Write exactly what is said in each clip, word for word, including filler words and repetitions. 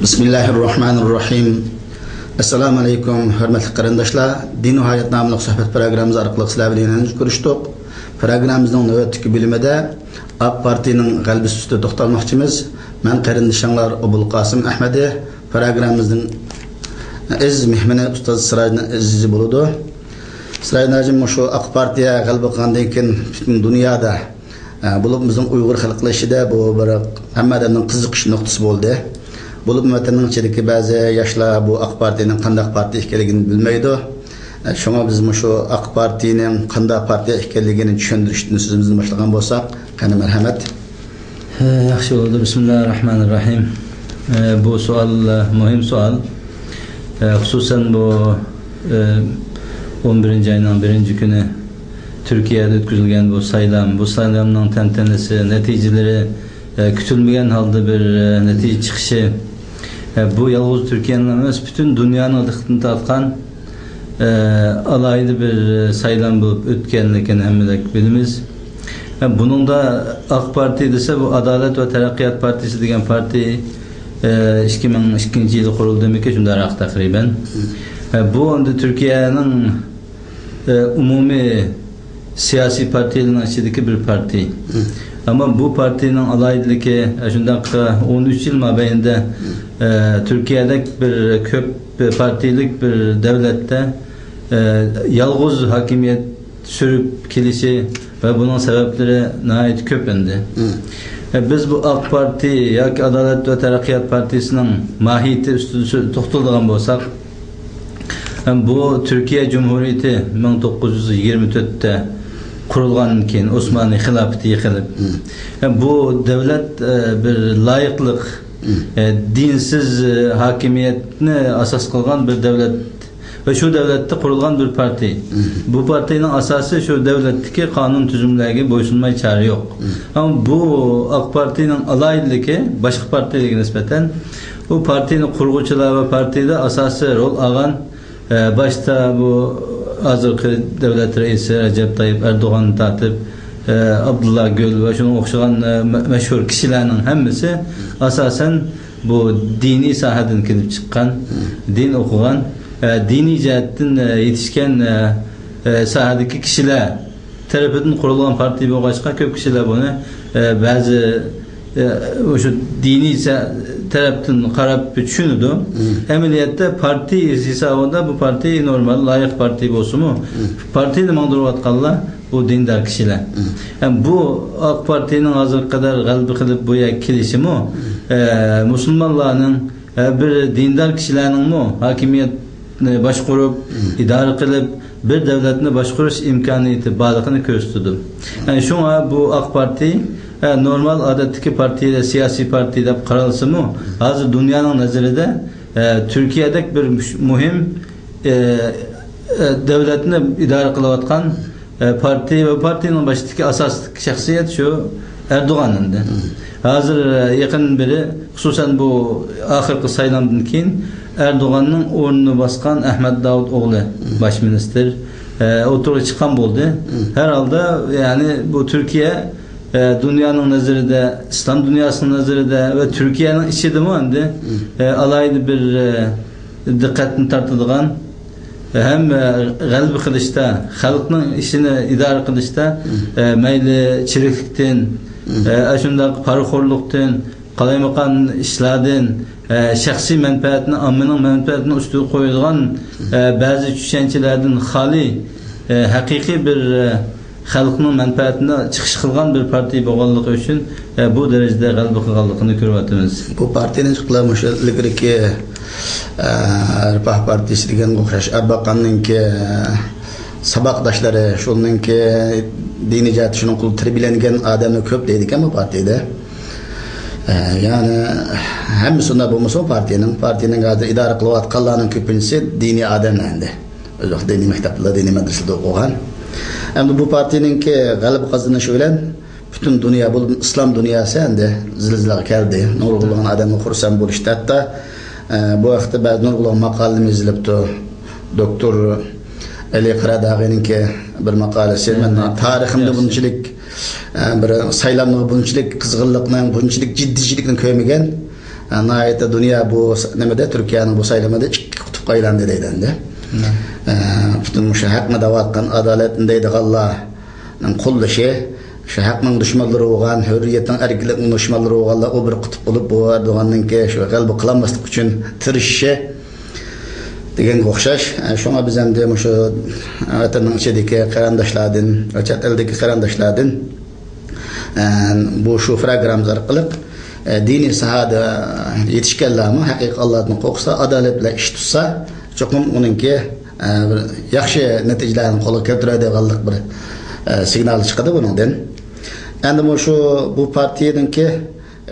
بىسمىللاھىررەھمانىررەھىم. ئەسسالامۇ ئەلەيكۇم، ھۆرمەتلىك قېرىنداشلار. دىن ۋە ھايات ناملىق سۆھبەت پروگراممىمىز ئارقىلىق سىلەر بىلەن يەنە كۆرۈشتۇق. پروگراممىمىزنىڭ نۆۋەتتىكى بۆلۈمىدە ئاق پارتىيىنىڭ غەلىبىسى ئۈستىدە توختالماقچىمىز. مەن قېرىندىشىڭلار ئوبۇلقاسىم ئەھمەدى. پروگراممىمىزنىڭ ئەزىز مېھمىنى ئۇستاز سىراجدىن ئەزىزى بولىدۇ. سىراجدىن ھاجىم، مۇشۇ ئاق پارتىيە غەلىبە قىلغاندىن كېيىن پۈتۈن دۇنيادا، ئە، بولۇپ بىزنىڭ ئۇيغۇر خەلقلىرى ئىچىدە بۇ بىر ھەممە ئادەمنىڭ قىزىقىش نۇقتىسى بولدى. بولۇپمۇ ۋەتەننىڭ ئىچىدىكى بەزى ياشلار بۇ ئاق پارتىيىنىڭ قانداق پارتىيە ئىكەنلىكىنى بىلمەيدۇ. ئە، شۇڭا بىز مۇشۇ ئاق پارتىيىنىڭ قانداق پارتىيە ئىكەنلىكىنى چۈشەندۈرۈشتىن سۆزىمىزنى باشلىغان بولساق، قېنى مەرھەمەت. ھە، ياخشى بولدى. بىسمىللاھىررەھمانىررەھىم. ئە، بۇ سوئال، ئە، مۇھىم سوئال. ئە، خۇسۇسەن بۇ، ئە، ئون بىرىنچى ئاينىڭ بىرىنچى كۈنى تۈركىيەدە ئۆتكۈزۈلگەن بۇ سايلام، بۇ سايلامنىڭ تەنتەنىسى، نەتىجىلىرى، ئە، كۈتۈلمىگەن ھالدا بىر، ئە، نەتىجە چىقىشى، ئە، بۇ يالغۇز تۈركىيەنىڭ ئەمەس، پۈتۈن دۇنيانىڭ دىققىتىنى تارتقان، ئە، ئالاھىدە بىر، ئە، سايلام بولۇپ ئۆتكەنلىكىنى ھەممىدەك بىلىمىز. ئە، بۇنىڭدا ئاق پارتىيە دېسە، بۇ ئادالەت ۋە تەرەققىيات پارتىيىسى دېگەن پارتىيە، ئە، ئىككى مىڭ ئىككىنچى يىلى قۇرۇلدىمىكى، شۇنداقراق تەقرىبەن. ئە، بۇ ئەمدى تۈركىيەنىڭ، ئە، ئومۇمىي سىياسىي پارتىيىلىرىنىڭ ئىچىدىكى بىر پارتىيە. ئەمما بۇ پارتىيىنىڭ ئالاھىدىلىكى، ئە، شۇنداق، ئە، ئون ئۈچ يىل مابەينىدە، ئە، تۈركىيەدەك بىر كۆپ پارتىيىلىك بىر دۆلەتتە، ئە، يالغۇز ھاكىمىيەت سۈرۈپ كېلىشى ۋە بۇنىڭ سەۋەبلىرى ناھايىتى كۆپ ئەمدى. ئە، بىز بۇ ئاق پارتىيە ياكى ئادالەت ۋە تەرەققىيات پارتىيىسىنىڭ ماھىيىتى ئۈستىدە سۆ-، توختىلىدىغان بولساق، ئە، بۇ تۈركىيە جۇمھۇرىيىتى مىڭ توققۇز يۈز يىگىرمە تۆتتە قۇرۇلغاندىن كېيىن، ئوسمانلى خىلاپىتى يىقىلىپ، ئە، بۇ دۆلەت، ئە، بىر لايىقلىق، ئە، دىنسىز، ئە، ھاكىمىيەتنى ئاساس قىلغان بىر دۆلەت ۋە شۇ دۆلەتتە قۇرۇلغان بىر پارتىيە. بۇ پارتىيىنىڭ ئاساسى شۇ دۆلەتتىكى قانۇن تۈزۈملەرگە بويسۇنماي چارە يوق. ئەمما بۇ ئاق پارتىيىنىڭ ئالاھىدىلىكى باشقا پارتىيەلەرگە نىسبەتەن، بۇ پارتىيىنى قۇرغۇچىلار ۋە پارتىيىدە ئاساسىي رول ئالغان، ئە، باشتا بۇ ھازىرقى دۆلەت رەئىسى رەجەپ تايىپ ئەردوغاندىن تارتىپ، ئە، ئابدۇللا گۈل ۋە شۇنىڭغا ئوخشىغان، ئە، مە-، مەشھۇر كىشىلەرنىڭ ھەممىسى ئاساسەن بۇ دىنىي ساھەدىن كېلىپ چىققان، دىن ئوقۇغان، ئە، دىنىي جەھەتتىن، ئە، يېتىشكەن، ئە، ئە، ساھەدىكى كىشىلەر تەرىپىدىن قۇرۇلغان پارتىيە بولغاچقا، كۆپ كىشىلەر بۇنى، ئە، بەزى، ئە، ئاشۇ دىنىي سە-، تەرەپتىن قاراپ چۈشىنىدۇ. ئەمەلىيەتتە پارتىيە ھېسابىدا بۇ پارتىيە نورمال، لايىق پارتىيە بولسىمۇ، پارتىيىنى ماڭدۇرۇۋاتقانلار بۇ دىندار كىشىلەر. ھەم بۇ ئاق پارتىيىنىڭ ھازىرغا قەدەر غەلىبە قىلىپ بۇ يەرگە كېلىشىمۇ، ئە، مۇسۇلمانلارنىڭ، ئە، بىر دىندار كىشىلەرنىڭمۇ ھاكىمىيەتنى باشقۇرۇپ، ئىدارە قىلىپ، بىر دۆلەتنى باشقۇرۇش ئىمكانىيىتى بارلىقىنى كۆرسىتىدۇ. يەنى شۇڭا بۇ ئاق پارتىيە، ئە، نورمال ئادەتتىكى پارتىيە، سىياسىي پارتىيە دەپ قارالسىمۇ، ھازىر دۇنيانىڭ نەزىرىدە، ئە، تۈركىيەدەك بىر مۇش-، مۇھىم، ئە، ئە، دۆلەتنى ئىدارە قىلىۋاتقان، ئە، پارتىيە ۋە پارتىيىنىڭ باشىدىكى ئاساسلىق شەخسىيەت شۇ ئەردوغان ئەمدى. ھازىر، ئە، يېقىندىن بېرى، خۇسۇسەن بۇ ئاخىرقى سايلامدىن كېيىن ئەردوغاننىڭ ئورنىنى باسقان ئەھمەد داۋۇت ئوغلى باش مىنىستىر، ئە، ئوتتۇرىغا چىققان بولدى. ھەر ھالدا، يەنى بۇ تۈركىيە، ئە، دۇنيانىڭ نەزىرىدە، ئىسلام دۇنياسىنىڭ نەزىرىدە ۋە تۈركىيەنىڭ ئىچىدىمۇ ئەمدى، ئە، ئالاھىدە بىر، ئە، دىققەتنى تارتىدىغان ھەم، ئە، غەلىبە قىلىشتا، خەلقنىڭ ئىشىنى ئىدارە قىلىشتا، ئە، مەيلى چىرىكلىكتىن، ئە، ئاشۇنداق پارىخورلۇقتىن، قالايمىقان ئىشلاردىن، ئە، شەخسىي مەنپەئەتنى ئاممىنىڭ مەنپەئەتىنىڭ ئۈستىگە قويىدىغان، ئە، بەزى چۈشەنچىلەردىن خالىي، ئە، ھەقىقىي بىر، ئە، خەلقنىڭ مەنپەئەتىنى چىقىش قىلغان بىر پارتىيە بولغانلىقى ئۈچۈن، ئە، بۇ دەرىجىدە غەلىبە قىلغانلىقىنى كۆرۈۋاتىمىز. بۇ پارتىيەنى قىلار مۇشۇ ئىلگىرىكى، ئە، رىپاھ پارتىيىسى دېگەنگە ئوخشاش ئەرباقاننىڭكى، ئە، ساۋاقداشلىرى، شۇنىڭكى دىنىي جەھەتتە شۇنىڭ قولىدا تەربىيەلەنگەن ئادەملەر كۆپ دەيدىكەن بۇ پارتىيەدە. ئە، يەنى ھەممىسى ئۇنداق بولمىسىمۇ، پارتىيەنىڭ، پارتىيەنىڭ ھازىر ئىدارە قىلىۋاتقانلارنىڭ كۆپىنچىسى دىنىي ئادەملەر ئەمدى. ئۆز ۋاقتىدا دىنىي مەكتەپلەردە، دىنىي مەدرىسىلەردە ئوقۇغان. ئەمدى بۇ پارتىيەنىڭكى غەلىبە قازىنىشى بىلەن پۈتۈن دۇنيا، بولۇپمۇ ئىسلام دۇنياسى ئەمدى زىلزىلىگە كەلدى. نۇرغۇنلىغان ئادەملەر خۇرسەن بولۇشتى. ھەتتا، ئە، بۇ ھەقتە بەزى نۇرغۇنلىغان ماقالىلەرمۇ يېزىلىپتۇ. دوكتور ئەلى قاراداغىنىڭكى بىر ماقالىسى. مەن تارىخىمدا بۇنچىلىك، ئە، بىر سايلامغا بۇنچىلىك قىزغىنلىقنىڭ، بۇنچىلىك جىددىيچىلىكنى كۆرمىگەن. ناھايىتى دۇنيا بۇ س-، نېمىدە، تۈركىيەنىڭ بۇ سايلىمىدا ئىككى قۇتۇپقا ئايلاندى دەيدۇ ئەمدى. ئە، پۈتۈن مۇشۇ ھەقنى دەۋاتقان، ئادالەتنى دەيدىغانلارنىڭ قوللىشى، شۇ ھەقنىڭ دۈشمەنلىرى بولغان، ھۆررىيەتنىڭ، ئەركىنلىكنىڭ دۈشمەنلىرى بولغانلار، ئۇ بىر قۇتۇپ بولۇپ، بۇ ئەردوغاننىڭكى شۇ غەلىبە قىلالماسلىق ئۈچۈن تىرىشىشى دېگەنگە ئوخشاش. ئە، شۇڭا بىز ئەمدى مۇشۇ ۋەتەننىڭ ئىچىدىكى قېرىنداشلاردىن ۋە چەت ئەلدىكى قېرىنداشلاردىن، ئە، بۇ شۇ پروگراممىمىز ئارقىلىق، ئە، دىنىي ساھەدە يېتىشكەنلەرمۇ ھەقىقىي ئاللادىن قورقسا، ئادالەت بىلەن ئىش تۇتسا، چوقۇم ئۇنىڭكى، ئە، بىر ياخشى نەتىجىلەرنى قولغا كەلتۈرەدىغانلىق بىر، ئە، سىگنال چىقىدۇ بۇنىڭدىن. ئەمدى مۇشۇ بۇ پارتىيەنىڭكى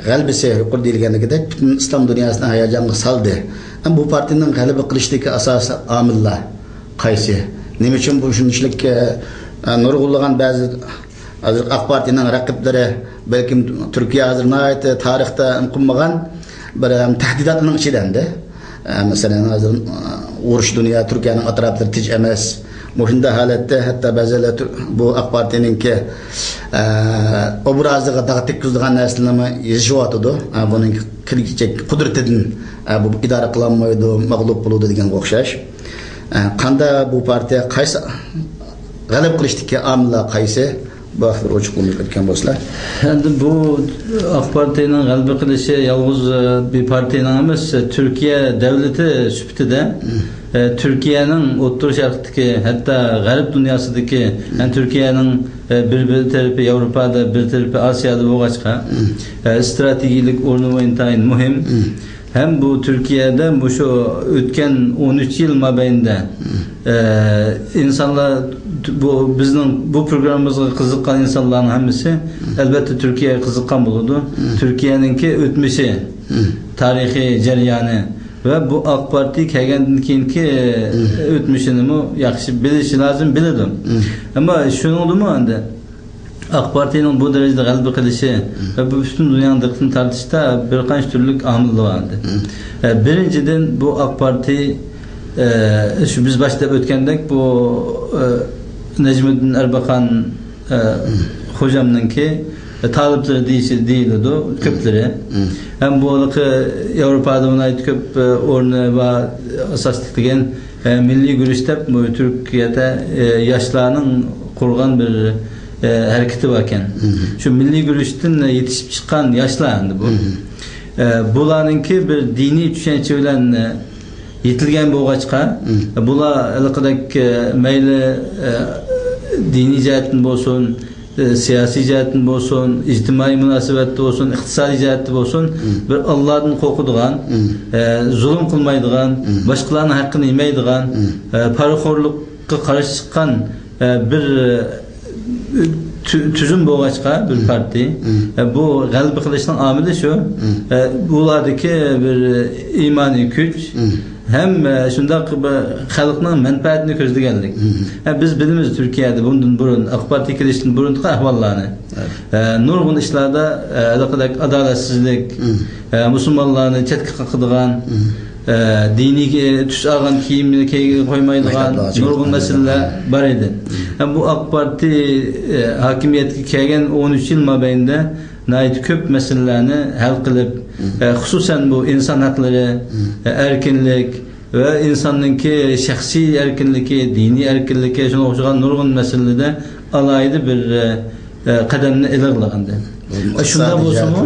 غەلىبىسى يۇقىرىدا دېيىلگەندىكىدەك پۈتۈن ئىسلام دۇنياسىنى ھاياجانغا سالدى. ئەمما بۇ پارتىيەنىڭ غەلىبە قىلىشتىكى ئاساسىي ئامىللار قايسى؟ نېمە ئۈچۈن بۇ شۇنچىلىك، ئە، نۇرغۇنلىغان بەزى ھازىر ئاق پارتىيەنىڭ رەقىبلىرى، بەلكىم تۈركىيە ھازىر ناھايىتى تارىختا ئۇقۇلمىغان بىر، ئەم، تەھدىداتنىڭ ئىچىدە ئەمدى. ئە، مەسىلەن، ھازىر، ئە، ئۇرۇش دۇنيا، تۈركىيەنىڭ ئەتراپلىرى تىنچ ئەمەس. مۇشۇنداق ھالەتتە ھەتتا بەزىلەر تۈ-، بۇ ئاق پارتىيەنىڭكى، ئە، ئوبرازىغا داغ تەگكۈزىدىغان نەرسىلەرنىمۇ يېزىشىۋاتىدۇ. ئە، بۇنىڭ كېلىچەك قۇدرىتىدىن، ئە، بۇ ئىدارە قىلالمايدۇ، مەغلۇپ بولىدۇ دېگەنگە ئوخشاش. ئە، قانداق بۇ پارتىيە قايسى غەلىبە قىلىشتىكى ئامىللار قايسى؟ بۇ ھەقتە بىر ئوچۇقلىما بەرگەن بولسىلا. ئەمدى بۇ ئاق پارتىيەنىڭ غەلىبە قىلىشى يالغۇز، ئە، بىر پارتىيەنىڭ ئەمەس، تۈركىيە دەۋلىتى سۈپىتىدە، ئە، تۈركىيەنىڭ ئوتتۇرا شەرقتىكى، ھەتتا غەرب دۇنياسىدىكى، يەنى تۈركىيەنىڭ، ئە، بىر، بىر تەرىپى ياۋروپادا، بىر تەرىپى ئاسىيادا بولغاچقا، ئە، ئىستراتېگىيەلىك ئورنىمۇ ئىنتايىن مۇھىم. ھەم بۇ تۈركىيەدە مۇشۇ ئۆتكەن ئون ئۈچ يىل مابەينىدە، ئە، ئىنسانلار، بۇ بىزنىڭ بۇ پروگراممىمىزغا قىزىققان ئىنسانلارنىڭ ھەممىسى، ئەلۋەتتە، تۈركىيەگە قىزىققان بولىدۇ. تۈركىيەنىڭكى ئۆتمۈشى، تارىخىي جەريانى ۋە بۇ ئاق پارتىيە كەلگەندىن كېيىنكى ئۆتمۈشىنىمۇ ياخشى بىلىشى لازىم، بىلىدۇ. ئەمما شۇنىڭدىمۇ ئەمدى ئاق پارتىيەنىڭ بۇ دەرىجىدە غەلىبە قىلىشى ۋە بۇ پۈتۈن دۇنيانىڭ دىققىتىنى تارتىشتا بىر قانچە تۈرلۈك ئامىللار بار ئىدى. ئە، بىرىنچىدىن، بۇ ئاق پارتىيە، ئە، شۇ بىز باشتا دەپ ئۆتكەندەك، بۇ، ئە، نەجمىدىن ئەربەقان، ئە، خوجامنىڭكى، ئە، تالىپلىرى دېيىشى، دېيىلىدۇ، كۆپلىرى. ھەم بۇ ھېلىقى ياۋروپادا ناھايىتى كۆپ، ئە، ئورنى بار، ئاساسلىق دېگەن ئە، مىللىي گۈرۈش دەپ، بۇ تۈركىيەدە، ئە، ياشلارنىڭ قۇرغان بىر، ئە، ھەرىكىتى باركەن. شۇ مىللىي گۈرۈشتىن يېتىشىپ چىققان ياشلار ئەمدى بۇ. ئە، بۇلارنىڭكى بىر دىنىي چۈشەنچە بىلەن، ئە، يېتىلگەن بولغاچقا، بۇلار ھېلىقىدەك، ئە، مەيلى، ئە، دىنىي جەھەتتىن بولسۇن، ئە، سىياسىي جەھەتتىن بولسۇن، ئىجتىمائىي مۇناسىۋەتتە بولسۇن، ئىقتىسادىي جەھەتتە بولسۇن، بىر ئاللادىن قورقىدىغان، ئە، زۇلۇم قىلمايدىغان، باشقىلارنىڭ ھەققىنى يېمەيدىغان، ئە، پارىخورلۇققا قارشى چىققان، ئە، بىر، ئە، تۈ-، تۈزۈم بولغاچقا، بىر پارتىيە، ئە، بۇ غەلىبە قىلىشنىڭ ئامىلى شۇ. ئە، بۇلاردىكى بىر ئىمانىي كۈچ، ھەم، ئە، شۇنداق بىر خەلقنىڭ مەنپەئەتىنى كۆزلىگەنلىك. ئە، بىز بىلىمىز تۈركىيەدە بۇندىن بۇرۇن، ئاق پارتىيە كېلىشتىن بۇرۇنقى ئەھۋاللارنى. ئە، نۇرغۇن ئىشلاردا، ئە، ھېلىقىدەك ئادالەتسىزلىك، ئە، مۇسۇلمانلارنى چەتكە قاقىدىغان، ئە، دىنىي، ئە، تۈس ئالغان كىيىمنى كىي-، قويمايدىغان نۇرغۇن مەسىلىلەر بار ئىدى. ھەم بۇ ئاق پارتىيە، ئە، ھاكىمىيەتكە كەلگەن ئون ئۈچ يىل مابەينىدە ناھايىتى كۆپ مەسىلىلەرنى ھەل قىلىپ، ئە، خۇسۇسەن بۇ ئىنسان ھەقلىرى، ئە، ئەركىنلىك، ۋە ئىنساننىڭكى شەخسىي ئەركىنلىكى، دىنىي ئەركىنلىكى، شۇنىڭغا ئوخشىغان نۇرغۇن مەسىلىلەردە ئالاھىدە بىر، ئە، قەدەمنى ئېلىڭلار ئەمدى. شۇنداق بولسىمۇ،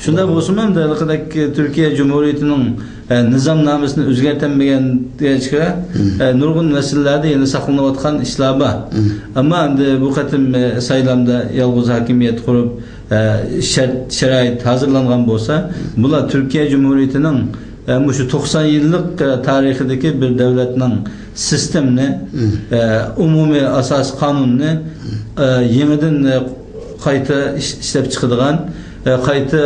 شۇنداق بولسىمۇ ئەمدى ھېلىقىدەك تۈركىيە جۇمھۇرىيىتىنىڭ، ئە، نىزامنامىسىنى ئۆزگەرتەلمىگەن دېگەن چىقىرا، ئە، نۇرغۇن مەسىلىلەردە يەنە ساقلىنىۋاتقان ئىشلار بار. ئەمما ئەمدى بۇ قېتىم، ئە، سايلامدا يالغۇز ھاكىمىيەت قۇرۇپ، ئە، شەرت، شارائىت ھازىرلانغان بولسا، بۇلار تۈركىيە جۇمھۇرىيىتىنىڭ ئە، مۇشۇ توقسان يىللىق، ئە، تارىخىدىكى بىر دۆلەتنىڭ سىستېمىنى، ئە، ئومۇمىي ئاساسىي قانۇننى، ئە، يېڭىدىن، ئە، قايتا ئىش-، ئىشلەپ چىقىدىغان، ئە، قايتا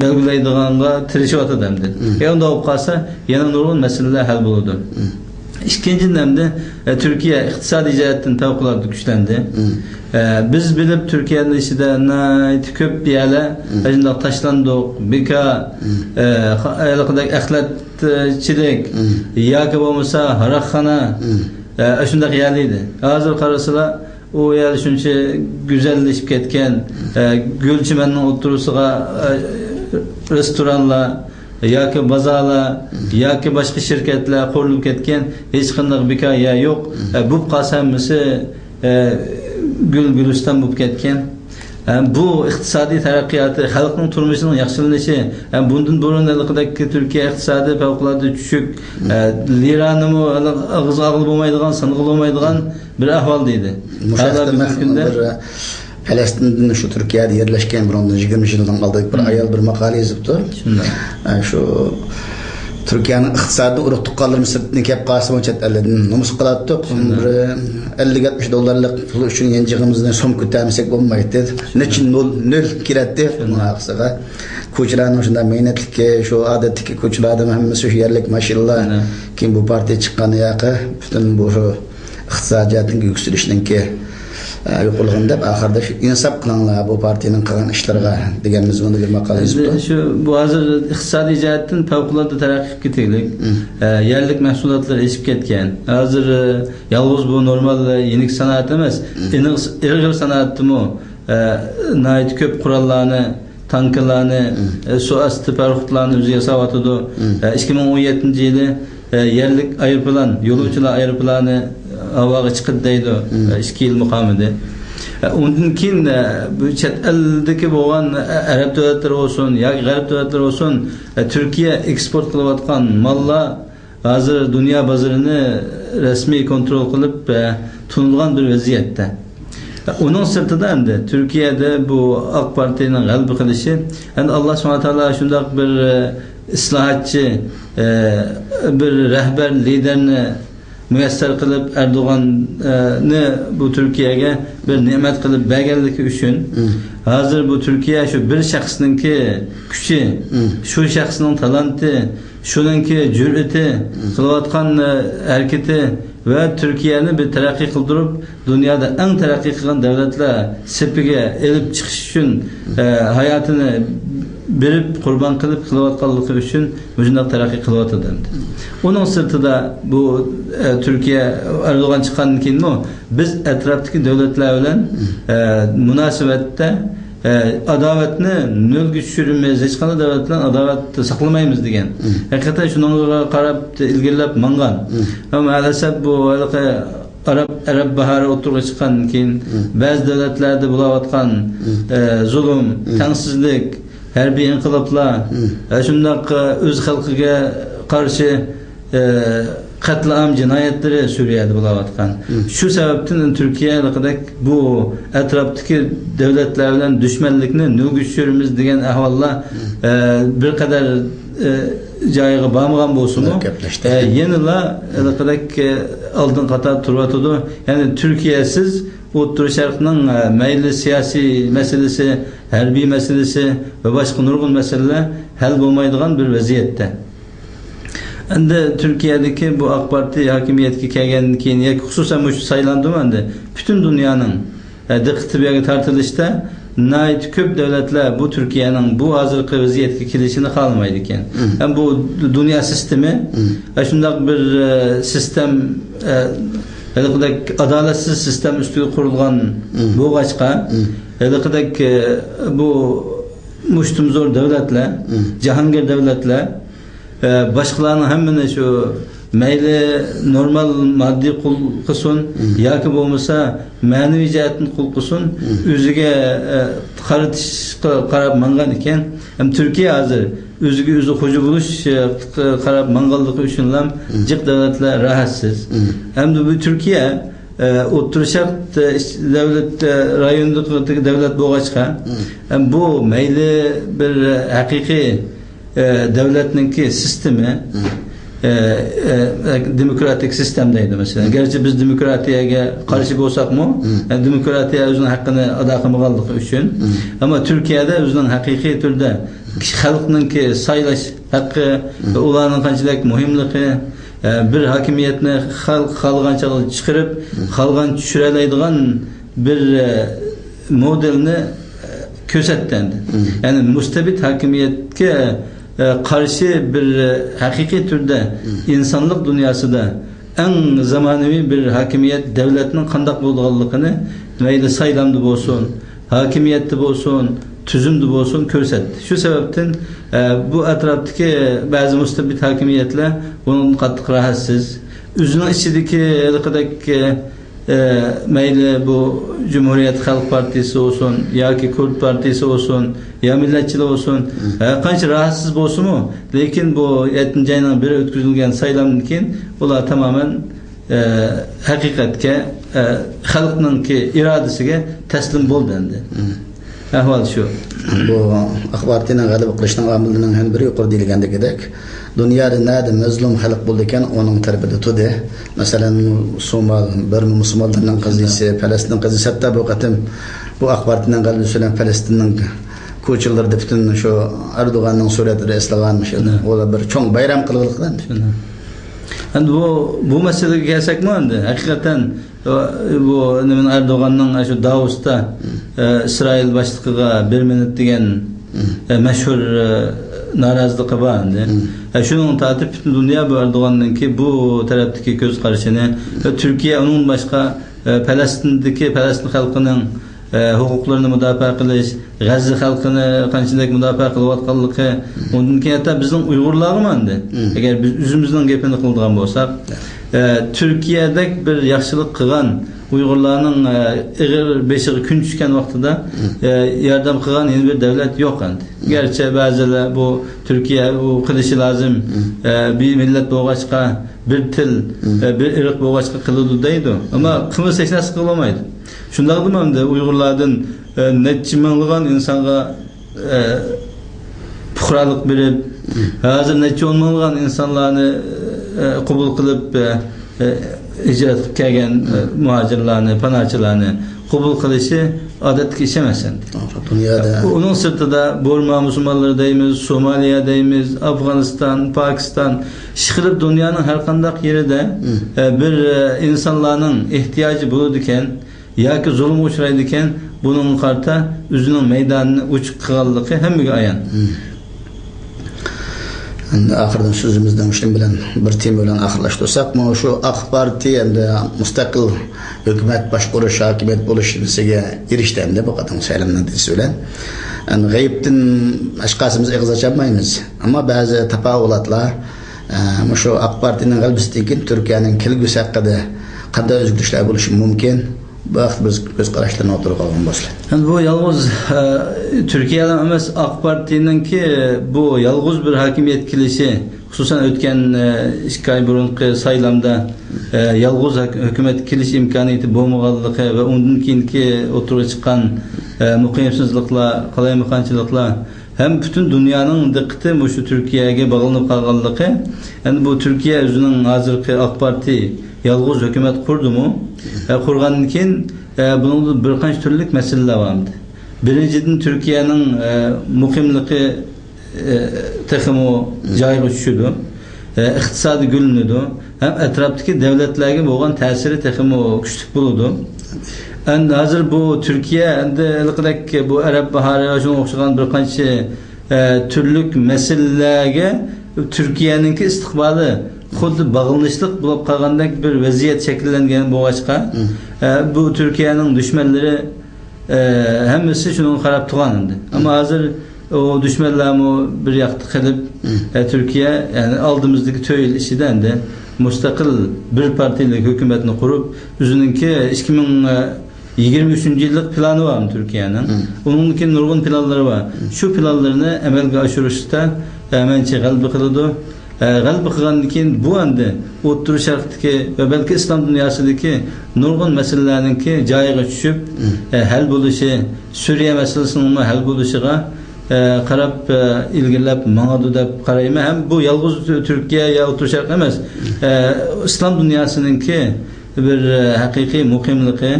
بەلگىلەيدىغانغا تىرىشىۋاتىدۇ ئەمدى. ئەگەر ئۇنداق بولۇپ قالسا، يەنە نۇرغۇن مەسىلىلەر ھەل بولىدۇ. ئىككىنچىدىن، ئەمدى، ئە، تۈركىيە ئىقتىسادىي جەھەتتىن پەۋقۇلئاددە كۈچلەندى. ئە، بىز بىلىپ تۈركىيەنىڭ ئىچىدە ناھايىتى كۆپ يەرلەر ئاشۇنداق تاشلاندۇق، بىكار، ئە، خا-، ھېلىقىدەك ئەخلەتچىلىك ياكى بولمىسا ھاراقخانا، ئە، ئاشۇنداق يەرلەر ئىدى. ھازىر قارىسىلا، ئۇ يەر شۇنچە گۈزەللىشىپ كەتكەن، ئە، گۈل چىمەننىڭ ئوتتۇرىسىغا، ئە، رېستورانلار ياكى بازارلار ياكى باشقا شىركەتلەر قۇرۇلۇپ كەتكەن، ھېچقانداق بىكار يەر يوق. ئە، بولۇپ قالسا ھەممىسى، ئە، گۈل گۈلىستان بولۇپ كەتكەن. ئە، بۇ ئىقتىسادىي تەرەققىياتى، خەلقنىڭ تۇرمۇشىنىڭ ياخشىلىنىشى، ئە، بۇندىن بۇرۇن ھېلىقىدەك تۈركىيە ئىقتىسادى پەۋقۇلئاددە چۈشۈك، ئە، لىرانىمۇ ئاغزىغا ئالغىلى بولمايدىغان، سانىغىلى بولمايدىغان بىر ئەھۋالدا ئىدى. مۇشۇ ھەقتە بۈگۈنكى كۈندە پەلەستىندىن شۇ تۈركىيەدە يەرلەشكەن بۇنىڭدىن يىگىرمە يىلدىن ئالدىن بىر ئايال بىر ماقالە يېزىپتۇ. شۇنداق. ئە، شۇ تۈركىيەنىڭ ئىقتىسادىي ئۇرۇق تۇغقانلىرىمىز سىرتتىن كەپ قالسىمۇ، چەت ئەللەردىن نومۇس قىلاتتۇق. بىر ئەللىك يەتمىش دوللارلىق پۇل ئۈچۈن يانچىقىمىزنى سوم كۆتەرمىسەك بولمايتتى. نەچچە نول، نول كىرەتتى بۇنىڭ ئارقىسىغا. كوچىلارنىڭ شۇنداق مەينەتلىكى، شۇ ئادەتتىكى كوچىلاردىمۇ ھەممىسى شۇ يەرلىك ماشىنىلار. كېيىن بۇ پارتىيە چىققان ياقى پۈتۈن بۇ ئىقتىسادىي جەھەتتىن يۈكسىلىشنىڭكى، ئە، يۇقىرىلىغىنى دەپ، ئاخىرىدا شۇ ئىنساپ قىلىڭلار بۇ پارتىيەنىڭ قىلغان ئىشلىرىغا دېگەن مەزمۇندا بىر ماقالە يېزىپتۇ. شۇ، بۇ ھازىر ئىقتىسادىي جەھەتتىن پەۋقۇلئاددە تەرەققىي قىلىپ كېتىگلىك. ئە، يەرلىك مەھسۇلاتلار ئېشىپ كەتكەن. ھازىر، ئە، يالغۇز بۇ نورمال، ئە، يېنىك سانائەت ئەمەس. ئېنىق، ئېغىر سانائەتتىمۇ، ئە، ناھايىتى كۆپ قوراللارنى، تانكىلارنى، ئە، سۇ ئاستى پاراخوتلارنى ئۆزى ياساۋاتىدۇ. ئە، ئىككى مىڭ ئون يەتتىنچى يىلى، ئە، يەرلىك ئايروپىلان، يولۇچىلار ئايروپىلانى ھاۋاغا چىقىدۇ دەيدۇ. ئە، ئىككى يىلمۇ قالمىدى. ئە، ئۇندىن كېيىن، ئە، بۇ چەت ئەلدىكى بولغان، ئە، ئەرەب دۆلەتلىرى بولسۇن ياكى غەرب دۆلەتلىرى بولسۇن، ئە، تۈركىيە ئېكسپورت قىلىۋاتقان ماللار ھازىر دۇنيا بازىرىنى رەسمىي كونترول قىلىپ، ئە، تونۇلغان بىر ۋەزىيەتتە. ئۇنىڭ سىرتىدا ئەمدى تۈركىيەدە بۇ ئاق پارتىيەنىڭ غەلىبە قىلىشى، ئەمدى ئاللا سۇبھانەھۇ ۋە تائالا شۇنداق بىر، ئە، ئىسلاھاتچى، ئە، بىر رەھبەر، لىدېرنى مۇيەسسەر قىلىپ، ئەردوغاننى بۇ تۈركىيەگە بىر نېمەت قىلىپ بەرگەنلىكى ئۈچۈن، ھازىر بۇ تۈركىيە شۇ بىر شەخسنىڭكى كۈچى، شۇ شەخسنىڭ تالانتى، شۇنىڭكى جۈرئىتى، قىلىۋاتقان، ئە، ھەرىكىتى ۋە تۈركىيەنى بىر تەرەققىي قىلدۇرۇپ، دۇنيادا ئەڭ تەرەققىي قىلغان دۆلەتلەر سېپىگە ئېلىپ چىقىش ئۈچۈن، ئە، ھاياتىنى بېرىپ، قۇربان قىلىپ قىلىۋاتقانلىقى ئۈچۈن مۇشۇنداق تەرەققىي قىلىۋاتىدۇ ئەمدى. ئۇنىڭ سىرتىدا بۇ، ئە، تۈركىيە ئەردوغان چىققاندىن كېيىنمۇ بىز ئەتراپتىكى دۆلەتلەر بىلەن، ئە، مۇناسىۋەتتە ئە، ئاداۋەتنى نۆلگە چۈشۈرىمىز، ھېچقانداق دۆلەت بىلەن ئاداۋەت ساقلىمايمىز دېگەن. ھەقىقەتەن شۇنىڭغا قاراپ ئىلگىرىلەپ ماڭغان. ئەمما مەئەلەسەپ بۇ ھېلىقى ئاراب، ئەرەب باھارى ئوتتۇرىغا چىققاندىن كېيىن، بەزى دۆلەتلەردە بولاۋاتقان، ئە، زۇلۇم، تەڭسىزلىك، ھەربىي ئىنقىلابلار، ئە، شۇنداق، ئە، ئۆز خەلقىگە قارشى ئە، قەتلىئام جىنايەتلىرى سۈرىيەدە بولاۋاتقان. شۇ سەۋەبتىن تۈركىيە ھېلىقىدەك بۇ ئەتراپتىكى دۆلەتلەر بىلەن دۈشمەنلىكنى نۆلگە چۈشۈرىمىز دېگەن ئەھۋاللار، ئە، بىر قەدەر، ئە، جايىغا بارمىغان بولسىمۇ، ئە، يەنىلا ھېلىقىدەك، ئە، ئالدىن قاتاردا تۇرۇۋاتىدۇ. يەنى تۈركىيەسىز ئوتتۇرا شەرقنىڭ، ئە، مەيلى سىياسىي مەسىلىسى، ھەربىي مەسىلىسى ۋە باشقا نۇرغۇن مەسىلىلەر ھەل بولمايدىغان بىر ۋەزىيەتتە. ئەمدى تۈركىيەدىكى بۇ ئاق پارتىيە ھاكىمىيەتكە كەلگەندىن كېيىن ياكى خۇسۇسەن مۇشۇ سايلاندىمۇ ئەمدى پۈتۈن دۇنيانىڭ، ئە، دىققىتى بۇ يەرگە تارتىلىشتا ناھايىتى كۆپ دۆلەتلەر بۇ تۈركىيەنىڭ بۇ ھازىرقى ۋەزىيەتكە كېلىشىنى خالىمايدىكەن. ھەم بۇ دۇنيا سىستېمى، ئە، شۇنداق بىر، ئە، سىستېم، ئە، ھېلىقىدەك ئادالەتسىز سىستېم ئۈستىگە قۇرۇلغان بولغاچقا، ھېلىقىدەك، ئە، بۇ مۇشتۇمزور دۆلەتلەر، جاھانگىر دۆلەتلەر، ئە، باشقىلارنىڭ ھەممىنى شۇ مەيلى نورمال ماددىي قۇل قىلسۇن ياكى بولمىسا مەنىۋى جەھەتتىن قۇل قىلسۇن، ئۆزىگە، ئە، قارىتىشقا قاراپ ماڭغان ئىكەن. ھەم تۈركىيە ھازىر ئۆزىگە ئۆزى خوجا بولۇش، ئە، قاراپ ماڭغانلىقى ئۈچۈنلا جىق دۆلەتلەر راھەتسىز. ئەمدى بۇ تۈركىيە ئە، ئوتتۇرا شەرق، ئە، ئىچ-، دۆلەت، ئە، رايونىدىكى دۆلەت بولغاچقا، ئە، بۇ مەيلى بىر ھەقىقىي، ئە، دۆلەتنىڭكى سىستېمى، ئە، ئە، دېموكراتىك سىستېم دەيدۇ، مەسىلەن. گەرچە بىز دېموكراتىيەگە قارشى بولساقمۇ، ئە، دېموكراتىيە ئۆزىنىڭ ھەققىنى ئادا قىلمىغانلىقى ئۈچۈن. ئەمما تۈركىيەدە ئۆزىنىڭ ھەقىقىي تۈردە خەلقنىڭكى سايلاش ھەققى ۋە ئۇلارنىڭ قانچىلىك مۇھىملىقى، ئە، بىر ھاكىمىيەتنى خەلق خالىغان چاغدا چىقىرىپ، خالىغان چۈشۈرەلەيدىغان بىر، ئە، مودېلنى، ئە، كۆرسەتتى ئەمدى. يەنى مۇستەبىت ھاكىمىيەتكە، ئە، قارشى بىر، ئە، ھەقىقىي تۈردە ئىنسانلىق دۇنياسىدا ئەڭ زامانىۋى بىر ھاكىمىيەت دۆلەتنىڭ قانداق بولىدىغانلىقىنى مەيلى سايلامدا بولسۇن، ھاكىمىيەتتە بولسۇن، تۈزۈمدە بولسۇن كۆرسەتتى. شۇ سەۋەبتىن، ئە، بۇ ئەتراپتىكى بەزى مۇستەبىت ھاكىمىيەتلەر بۇنىڭدىن قاتتىق راھەتسىز. ئۆزىنىڭ ئىچىدىكى ھېلىقىدەك، ئە، مەيلى بۇ جۇمھۇرىيەت خەلق پارتىيىسى بولسۇن ياكى كۇرد پارتىيىسى بولسۇن يا مىللەتچىلەر بولسۇن، ھەر قانچە راھەتسىز بولسىمۇ، لېكىن بۇ يەتتىنچى ئاينىڭ بىرى ئۆتكۈزۈلگەن سايلامدىن كېيىن ئۇلار تامامەن، ئە، ھەقىقەتكە، ئە، خەلقنىڭكى ئىرادىسىگە تەسلىم بولدى ئەمدى. ئەھۋال شۇ. بۇ ئاق پارتىيەنىڭ غەلىبە قىلىشىنىڭ ئامىللىرىنىڭ يەنە بىرى يۇقىرىدا دېيىلگەندىكىدەك، دۇنيادا نەدە مەزلۇم خەلق بولىدىكەن، ئۇنىڭ تەرىپىدە تۇردى. مەسىلەن، سومال، بىرما مۇسۇلمانلىرىنىڭ قەزىيىسى، پەلەستىن قەزىيىسى، ھەتتا بۇ قېتىم بۇ ئاق پارتىيەنىڭ غەلىبىسى بىلەن پەلەستىننىڭ كوچىلىرىدا پۈتۈن شۇ ئەردوغاننىڭ سۈرەتلىرى ئېسىلغان، شۇ، ئۇلار بىر چوڭ بايرام قىلغىلىق ئەمدى. ئەمدى بۇ، بۇ مەسىلىگە كەلسەكمۇ، ئەمدى ھەقىقەتەن بۇ نېمىنى، ئەردوغاننىڭ شۇ داۋۇستا، ئە، ئىسرائىل باشلىقىغا بىر مىنۇت دېگەن، ئە، مەشھۇر، ئە، نارازىلىقى بار ئەمدى. ئە، شۇنىڭغا تارتىپ پۈتۈن دۇنيا بۇ ئەردوغاننىڭكى بۇ تەرەپتىكى كۆز قارىشىنى، ئە، تۈركىيە ئۇنىڭدىن باشقا، ئە، پەلەستىندىكى، پەلەستىن خەلقىنىڭ، ئە، ھوقۇقلىرىنى مۇداپىئە قىلىش، غەززە خەلقىنى قانچىلىك مۇداپىئە قىلىۋاتقانلىقى، ئۇندىن كېيىن ھەتتا بىزنىڭ ئۇيغۇرلارغىمۇ ئەمدى، ئەگەر بىز ئۆزىمىزنىڭ گېپىنى قىلىدىغان بولساق، ئە، تۈركىيەدەك بىر ياخشىلىق قىلغان ئۇيغۇرلارنىڭ، ئە، ئېغىر بېشىغا كۈن چۈشكەن ۋاقتىدا، ئە، ياردەم قىلغان يەنە بىر دەۋلەت يوق ئەمدى. گەرچە بەزىلەر بۇ تۈركىيە ئۇ قىلىشى لازىم، ئە، بىر مىللەت بولغاچقا، بىر تىل، ئە، بىر ئىرق بولغاچقا قىلىدۇ دەيدۇ. ئەمما قىلمىسا ھېچ نەرسە قىلالمايدۇ. شۇنداقتىمۇ ئەمدى ئۇيغۇرلاردىن، ئە، نەچچە مىڭلىغان ئىنسانغا، ئە، پۇقرالىق بېرىپ، ھازىر نەچچە ئون مىڭلىغان ئىنسانلارنى، ئە، قوبۇل قىلىپ، ئە، ئە، ھىجرەت قىلىپ كەلگەن، ئە، مۇھاجىرلارنى، پاناھچىلارنى قوبۇل قىلىشى ئادەتتىكى ئىش ئەمەس ئەمدى. توغرا، دۇنيادا. ئۇنىڭ سىرتىدا بورما مۇسۇلمانلىرى دەيمىز، سومالىيە دەيمىز، ئافغانىستان، پاكىستان، ئىشقىلىپ دۇنيانىڭ ھەر قانداق يېرىدە، ئە، بىر، ئە، ئىنسانلارنىڭ ئېھتىياجى بولىدىكەن، ياكى زۇلۇمغا ئۇچرايدىكەن، بۇنىڭغا قارىتا ئۆزىنىڭ مەيدانىنى ئوچۇق قىلغانلىقى ھەممىگە ئايان. ئەمدى ئاخىرىدا سۆزىمىزنى مۇشۇنىڭ بىلەن بىر تېما بىلەن ئاخىرلاشتۇرساق، مانا شۇ ئاق پارتىيە ئەمدى مۇستەقىل ھۆكۈمەت باشقۇرۇش، ھاكىمىيەت بولۇش نېمىسىگە ئېرىشتى ئەمدى بۇ قېتىمقى سايلامنىڭ نەتىجىسى بىلەن. ئەمدى غەيىبتىن ھېچقايسىمىز ئېغىز ئاچالمايمىز. ئەمما بەزى تاپاۋۇلاتلار، ئە، مۇشۇ ئاق پارتىيەنىڭ غەلىبىسىدىن كېيىن تۈركىيەنىڭ كەلگۈسى ھەققىدە قانداق ئۆزگىرىشلەر بولۇشى مۇمكىن؟ بۇ ھەقتە بىز كۆز قاراشلىرىنى ئوتتۇرىغا قويغان بولسىلى. ئەمدى بۇ يالغۇز، ئە، تۈركىيەلا ئەمەس، ئاق پارتىيەنىڭكى بۇ يالغۇز بىر ھاكىمىيەتكە كېلىشى، خۇسۇسەن ئۆتكەن، ئە، ئىككى ئاي بۇرۇنقى سايلامدا، ئە، يالغۇز ھاك-، ھۆكۈمەتكە كېلىش ئىمكانىيىتى بولمىغانلىقى ۋە ئۇندىن كېيىنكى ئوتتۇرىغا چىققان، ئە، مۇقىمسىزلىقلار، قالايمىقانچىلىقلار ھەم پۈتۈن دۇنيانىڭ دىققىتى مۇشۇ تۈركىيەگە باغلىنىپ قالغانلىقى، يەنى بۇ تۈركىيە ئۆزىنىڭ ھازىرقى ئاق پارتىيە يالغۇز ھۆكۈمەت قۇردىمۇ، ئە، قۇرغاندىن كېيىن، ئە، بۇنىڭدا بىر قانچە تۈرلۈك مەسىلىلەر بار ئەمدى. بىرىنچىدىن، تۈركىيەنىڭ، ئە، مۇقىملىقى، ئە، تېخىمۇ جايىغا چۈشىدۇ. ئە، ئىقتىسادى گۈللىنىدۇ. ھەم ئەتراپتىكى دۆلەتلەرگە بولغان تەسىرى تېخىمۇ كۈچلۈك بولىدۇ. ئەمدى ھازىر بۇ تۈركىيە، ئەمدى ھېلىقىدەك بۇ ئەرەب باھارى ۋە شۇنىڭغا ئوخشىغان بىر قانچە، ئە، تۈرلۈك مەسىلىلەرگە تۈركىيەنىڭكى ئىستىقبالى خۇددى باغلىنىشلىق بولۇپ قالغاندەك بىر ۋەزىيەت شەكىللەنگەن بولغاچقا، ئە، بۇ تۈركىيەنىڭ دۈشمەنلىرى ئە، ھەممىسى شۇنىڭغا قاراپ تۇرغان ئىدى. ئەمما ھازىر ئۇ دۈشمەنلەرمۇ بىر ياقتا قېلىپ، ئە، تۈركىيە، يەنى ئالدىمىزدىكى تۆت يىل ئىچىدە ئەمدى مۇستەقىل بىر پارتىيەلىك ھۆكۈمەتنى قۇرۇپ، ئۆزىنىڭكى ئىككى مىڭ يىگىرمە ئۈچىنچى يىللىق پىلانى بارمۇ تۈركىيەنىڭ؟ ئۇنىڭدىن كېيىن نۇرغۇن پىلانلىرى بار. شۇ پىلانلىرىنى ئەمەلگە ئاشۇرۇشتا، ئە، مەنچە غەلىبە قىلىدۇ. ئە، غەلىبە قىلغاندىن كېيىن بۇ ئەمدى ئوتتۇرا شەرقتىكى ۋە بەلكى ئىسلام دۇنياسىدىكى نۇرغۇن مەسىلىلەرنىڭكى جايىغا چۈشۈپ، ئە، ھەل بولۇشى، سۈرىيە مەسىلىسىنىڭمۇ ھەل بولۇشىغا، ئە، قاراپ، ئە، ئىلگىرىلەپ ماڭىدۇ دەپ قارايمەن. ھەم بۇ يالغۇز تۈركىيە يا ئوتتۇرا شەرق ئەمەس، ئە، ئىسلام دۇنياسىنىڭكى بىر، ئە، ھەقىقىي مۇقىملىقى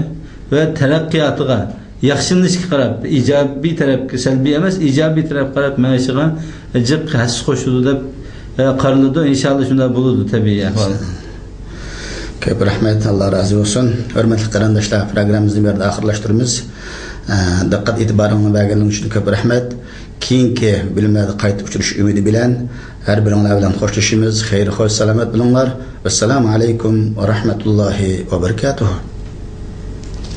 ۋە تەرەققىياتىغا ياخشىلىنىشقا قاراپ، ئىجابىي تەرەپكە، سەلبىي ئەمەس، ئىجابىي تەرەپكە قاراپ مېڭىشىغا جىق ھەسسە قوشىدۇ دەپ، ئە، قارىلىدۇ. ئىنشاللا شۇنداق بولىدۇ تەبىئىي ئەھۋال. كۆپ رەھمەت، ئاللا رازى بولسۇن. ھۆرمەتلىك قېرىنداشلار، پروگراممىمىزنى بۇ يەردە ئاخىرلاشتۇرىمىز. ئە، دىققەت ئېتىبارىڭلارنى بەرگەنلىكىڭ ئۈچۈن كۆپ رەھمەت. كېيىنكى بۆلۈملەردە قايتا ئۇچرىشىش ئۈمىدى بىلەن ھەر بىرىڭلار بىلەن خوشلىشىمىز. خەير، خوش، سالامەت بولۇڭلار. ۋەسسالامۇ ئەلەيكۇم ۋە رەھمەتۇللاھى ۋە بەرىكاتۇھۇ.